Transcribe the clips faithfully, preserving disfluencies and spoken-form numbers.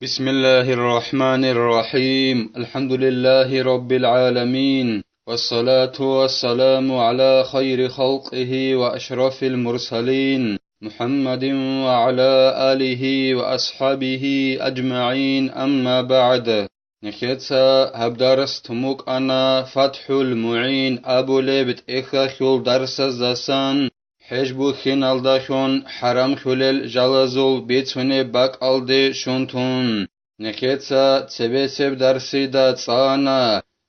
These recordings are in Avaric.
بسم الله الرحمن الرحيم. الحمد لله رب العالمين. والصلاة والسلام على خير خلقه وأشرف المرسلين محمد وعلى آله وأصحابه أجمعين. أما بعد. Нехеца гьаб дарс тумукъана ФатхӀул МугӀин абулеб тӀехьалъул дарсаздасан, хӀеж бухьиналдалъун хӀарамлъулел жалазул бицунеб бакӀалде щун тун. Нехеца цебесеб дарсида цӀана,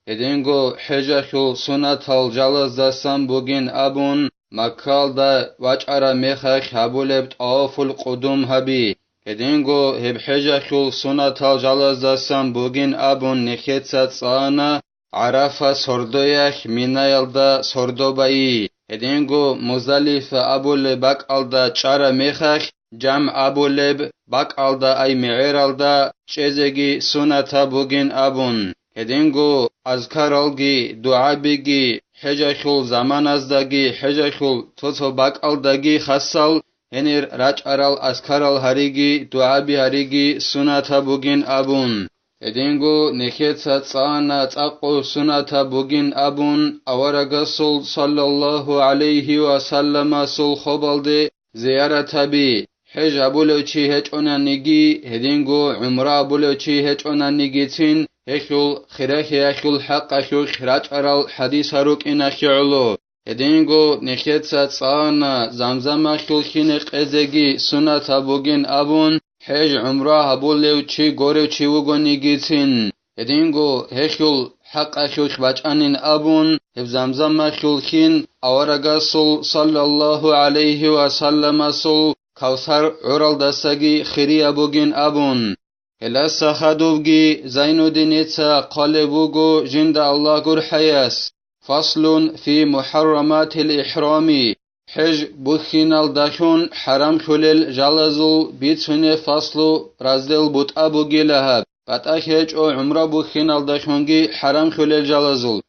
гьединго хӀежалъул сунатал жалаздасан бугин абун, Маккалда вачӀараб мехалъ гьабулеб тӀавафул къудум гьаби. Гьединго гьеб хӀежалъул сунатал жалаздасан бугин абун нехеца цӀана ГӀарафа сордоялъ Минаялда сордо байи. Гьединго Муздалифа абулеб бакӀалда чӀараб мехалъ, Жамъ абулеб бакӀалда ай мегӀералда чӀезеги сунатаб бугин абун. Гьединго азкаралги, дугӀабиги, хӀежалъул заманаздаги, хӀежалъул цо-цо бакӀалдаги хасал гьенир рачӀарал азкарал гьариги, дугӀаби гьариги сунатаб бугин абун. Гьединго нехеца цӀана цӀакъго сунатаб бугин абун, аварагасул саллаллагьу гӀалайгьи ва салламасул хобалде зияратаби, хӀеж гьабулев чи гьечӀонаниги, гьединго гӀумра гьабулев чи гьечӀонанигицин, гьелъул хирахиялъул хӀакъалъулъ рачӀарал хӀадисал рукӀиналъе гӀоло. Гьединго нехеца цӀана Замзамалъул хьине къезеги сунатаб бугин абун, хӀеж-гӀумра гьабулев чи горев чи вугонигицин, гьединго гьелъул хӀакъалъулъ бачӀанин абун, гьеб Замзамалъул хьин аварагасул саллаллагьу гӀалайгьи ва салламасул Кавсар гӀуралдасаги хирияб бугин абун. Гьелдаса хадубги Зайнуддиница хъвалеб буго жинда Аллагь гурхӀаяс: «Фаслун фи мухӀарраматил ихӀрами», хӀеж бухьиналдалъун хӀарамлъулел жалазул бицунеб фаслу, раздел бутӀа бугила гьаб, батӀа гьечӀо гӀумра бухьиналдалъунги хӀарамлъулел жалазул.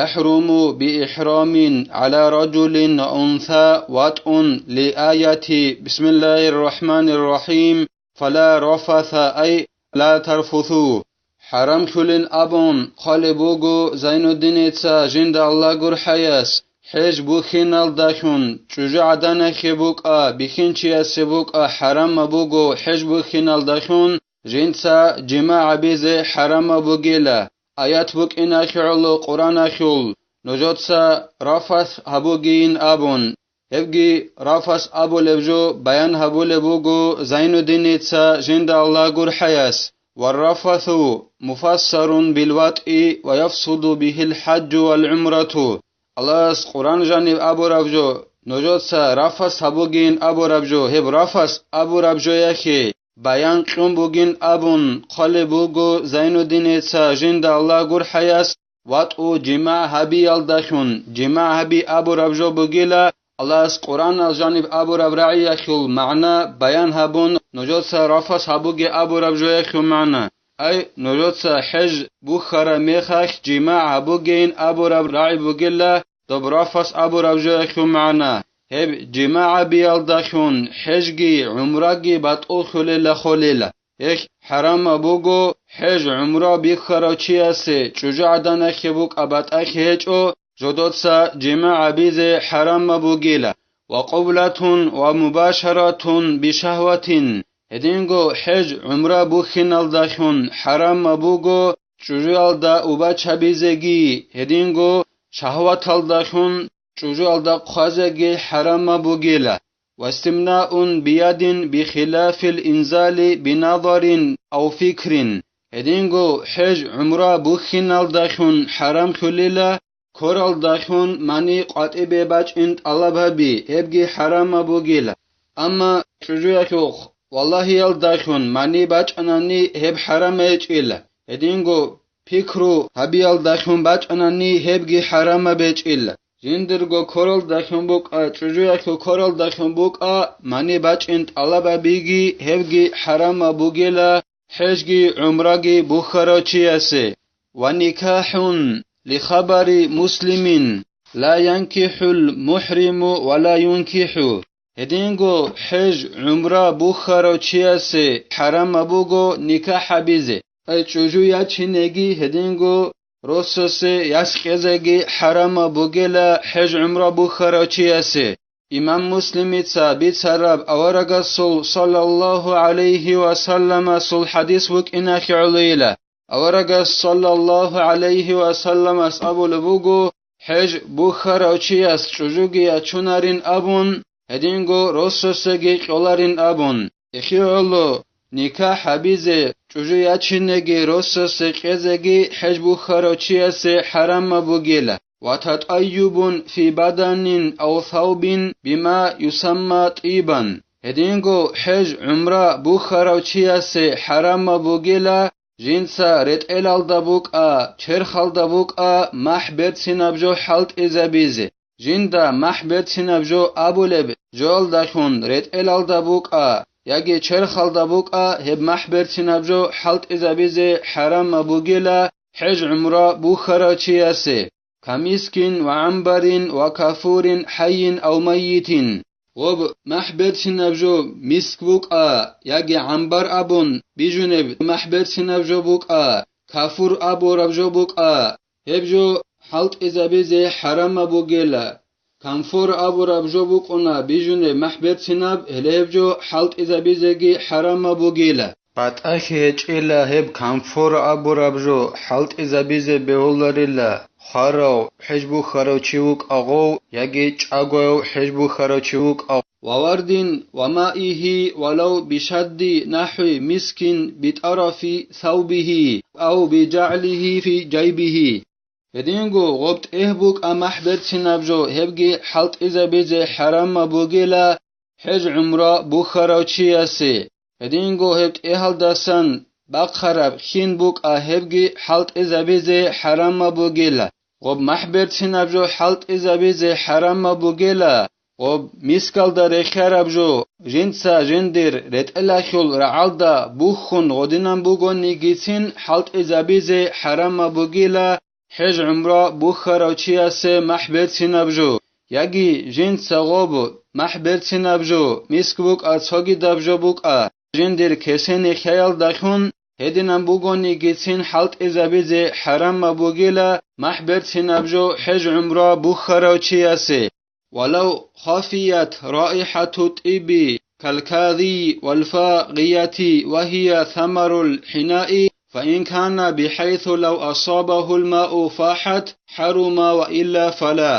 «ЯхӀруму би ихӀрамин гӀала ражулин ва унса ватӀун ли аяти бисмиллагьир рахӀманир рахӀим, фала рафаса», ай «ла тарфусу». ХӀарамлъулин абун хъвалеб буго Зайнуддиница жинда Аллагь гурхӀаяс, хӀеж бухьиналдалъун, чӀужугӀаданахье букӀа, бихьинчиясе букӀа хӀарамаб буго хӀеж бухьиналдалъун, жинца жимагӀ гьабизе хӀарамаб бугила. Аят букӀиналъе гӀоло Къуръаналъул, нужеца рафас гьабугейин абун. Гьебги рафас абулеб жо баян гьабулеб буго Зайнуддиница жинда Аллагь гурхӀаяс: «Варрафасу муфассарун билватӀи ва яфсуду бигьил хӀаджу вал гӀумрату». Аллагьас Къуръан жаниб абураб жо, нужеца рафас гьабугейин абураб жо, гьеб рафас абураб жояхье баян кьун бугин абун хъвалеб буго Зайнуддиница жинда Аллагь гурхӀаяс, ватӀу жимагӀ гьабиялдалъун, жимагӀ гьаби абураб жо бугила, Аллагьас Къуръанал жаниб абураб рагӀиялъул магӀна баян гьабун, нужеца рафас гьабуге абураб жояхьул магӀна. Ай, нужеца хӀеж бухьараб мехалъ жимагӀ гьабугейин абураб рагӀи бугила, доб рафас абураб жояхьул магӀна, гьеб жимагӀ гьабиялдалъун хӀежги гӀумраги батӀуллъулела холела. Гьелъ хӀарамаб буго хӀеж-гӀумра бихьарав чиясе чӀужугӀаданахье букӀа батӀалъи гьечӀо, жодоца жимагӀ гьабизе хӀарамаб бугила, ва къублатун ва мубашаратун бишагьватин, гьединго хӀеж-гӀумра бухьиналдалъун хӀарамаб буго чӀужуялда убач гьабизеги, гьединго шагьваталдалъун чӀужуялда хъвазеги хӀарамаб бугила. Вастимнаун биядин бихилафил инзали биназарин ав фикрин, гьединго хӀеж-гӀумра бухьиналдалъун хӀарамлъулила, коралдалъун мани къватӀибе бачӀин тӀалаб гьаби, гьебги хӀарамаб бугила. Амма чӀужуялъухъ валагьиялдалъун мани бачӀанани, гьеб хӀарамаб гьечӀила. Гьединго пикру гьабиялдалъун бачӀанани, гьебги хӀарамаб гьечӀила. Жиндирго коралдалъун букӀа, чӀужуялъул коралдалъун букӀа, мани бачӀин тӀалаб гьабиги, гьебги хӀарамаб бугила хӀежги гӀумраги бухьарав чиясе. Ва никахӀун, лихабари Муслимин, ла янкихӀул мухӀриму ва ла юнкихӀу. Гьединго хӀеж-гӀумра бухьарав чиясе хӀарамаб буго никахӀ гьабизе. Ай чӀужу ячинеги гьединго росасе яс кьезеги хӀарамаб бугела хӀеж-гӀумра бухьарав чиясе. Имам Муслимица бицараб аварагасул саллаллагьу гӀалайгьи ва салламасул хӀадис букӀиналъе гӀолойила. Аварагас саллаллагьу гӀалайгьи ва салламас абулеб буго, хӀеж бухьарав чияс чӀужуги ячунарин абун, гьединго росасеги кьоларин абун. Эхиоло, никахӀ гьабизе, чӀужу ячинеги росасе кьезеги хӀеж бухьарав чиясе хӀарамаб бугела, ва татӀайюбун фи баданин ав саубин бима юсамма тӀибан. Гьединго хӀеж-гӀумра бухьарав чиясе хӀарамаб бугела, жинца ретӀелалда букӀа, черхалда букӀа махӀ берцинаб жо хӀалтӀизабизе. Жинда махӀ берцинаб жо абулеб жоялдалъун ретӀелалда букӀа яги черхалда букӀа гьеб махӀ берцинаб жо хӀалтӀизабизе хӀарамаб бугела хӀеж-гӀумра бухьарав чиясе. Камискин ва гӀамбарин ва кафурин хӀайин ав майитин. Гъоб махӀ берцинаб жо миск букӀа яги гӀамбар абун бижунеб махӀ берцинаб жо букӀа, кафур абураб жо букӀа, гьеб жо хӀалтӀизабизе хӀарамаб бугела. Камфор абураб жо букӀуна бижунеб махӀ берцинаб, гьеле гьеб жо хӀалтӀизабизеги хӀарамаб бугела. БатӀахье гьечӀила гьеб камфор абураб жо хӀалтӀизабизе бегьуларила, хварав хӀеж бухьарав чи вукӀа гъов яги чӀагояв хӀеж бухьарав чи вукӀа. Ва вардин ва маихи валав бишадди нахӀви мискин битӀарафи саубихи ав бижагӀлихи фи жайбихи. Гьединго гъоб тӀегь букӀа махӀ берцинаб жо гьебги хӀалтӀизабизе хӀарамаб бугела хӀеж-гӀумра бухьарав чиясе. Гьединго гьеб тӀегьалдасан бахъараб хин букӀа гьебги хӀалтӀизабизе хӀарамаб бугела. Гъоб махӀ берцинаб жо хӀалтӀизабизе хӀарамаб бугела, гъоб мискалда рехиараб жо жинца жиндир ретӀелалъул рагӀалда бухьун гъодинан бугонигицин хӀалтӀизабизе хӀарамаб бугела, хӀеж-гӀумра бухьарав чиясе махӀ берцинаб жо, яги жинца гъоб махӀ берцинаб жо, миск букӀа цогидаб жо букӀа, жиндир кесене хьаялдалъун гьединан бугонигицин хӀалтӀизабизе хӀарамаб бугела махӀ берцинаб жо хӀеж-гӀумра бухьарав чиясе. Валав хафият раихӀату тӀиби калкази валфагъияти ва гьия самарул хӀинаи, фаин кана бихӀайсу лав асабахул мау фахӀат хӀарума ва илла фала.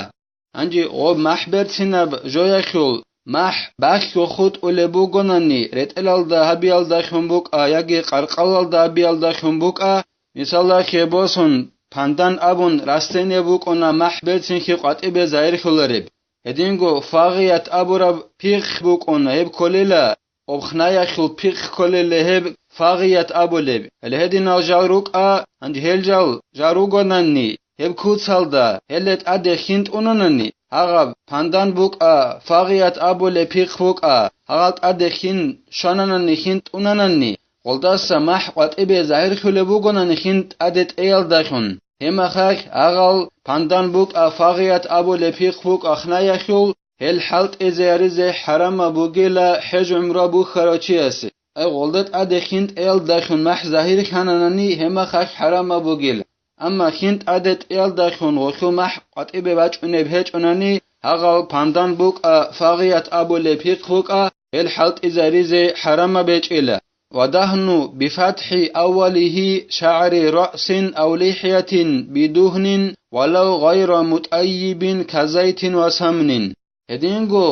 Гьанже гъоб махӀ берцинаб жояхьул махӀ бахьго хутӀулеб бугонани, ретӀелалда гьабиялдалъун букӀа яги къаркъалалда гьабиялдалъун букӀа, мисалалъе босун, пандан абун растение букӀуна махӀ берцинлъи къватӀибе загьирлъулареб. Гьединго фагъият абураб пихъ букӀуна, гьеб кколела, обхнаялъул пихъ кколела гьеб фагъият абулеб. Гьеле гьединал жал рукӀа, гьанже гьел жал жал ругонанни, гьеб куцалда, гьелде тӀаде хин тӀунанани, гьагъаб пандан букӀа фагъият абулеб пихъ букӀа, гьагъал тӀаде хин щвананани, хин тӀунанани, гъолдаса махӀ къватӀибе загьирлъулеб бугонани хин тӀаде тӀеялдалъун, гьемахалъ гьагъал пандан букӀа фагъият абулеб пихъ букӀа хнаялъул, гьел хӀалтӀизаризе хӀарамаб бугела хӀеж-гӀумра бухьарав чиясе. Ай гъолда тӀаде хин тӀеялдалъун махӀ загьирлъананани, гьемахалъ хӀарамаб бугела. Амма хин тӀаде тӀеялдалъун гъолъул махӀ къватӀибе бачӀунеб гьечӀонани, гьагъал пандан букӀа фагъият абулеб пихъ букӀа, гьел хӀалтӀизаризе хӀарамаб гьечӀила. Ва дагьну бифатхӀи аввалихьи шагӀри раъсин ав лихьятин бидугьнин валав гъайра мутӀаййибин казайтин ва самнин. Гьединго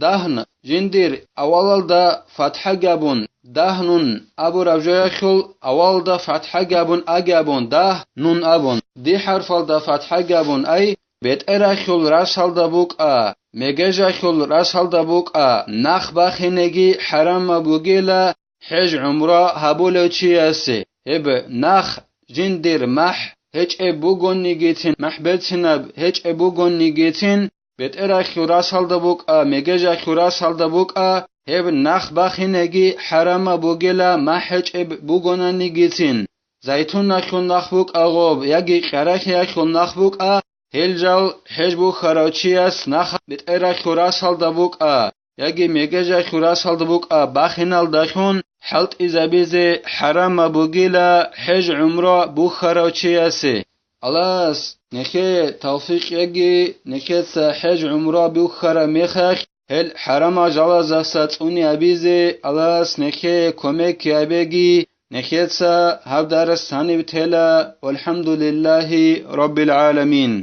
дагьн жиндир авалалда фатхӀа гьабун, дагьнун абураб жояхьул авалалда фатхӀа гьабун, а гьабун, дагь, нун абун, ди хӀарфалда фатхӀа гьабун, ай, бетӀерахьул расалда букӀа, мегежахьул расалда букӀа, нах бахинеги хӀарамаб бугела, хӀеж-гӀумра гьабулев чиясе, гьеб нах жиндир махӀ гьечӀеб бугонигицин, махӀ берцинаб гьечӀеб бугонигицин, бетӀерахьул расалда букӀа, мегежахьул расалда букӀа, гьеб нах бахинеги хӀарамаб бугела махӀ гьечӀеб бугонанигицин. Зайтуналъул нах букӀа гъоб яги къарахиялъул нах букӀа, гьел жал хӀеж бухьарав чияс нах бетӀерахьул расалда букӀа, яги мегежай хьурасалда букӀа бахиналдалъун хӀалтӀизабизе хӀарамаб бугила хӀеж-гӀумра бухьарав чиясе. Аллагьас нехее тавфикъ яги, нехеца хӀеж-гӀумра бухьараб мехалъ, гьел хӀарамал жалазаса цӀуни абизе Аллагьас нехее кумек гьабеги, нехеца гьаб дарас гьаниб тела. ВалхӀамдулиллагьи раббил гӀаламин.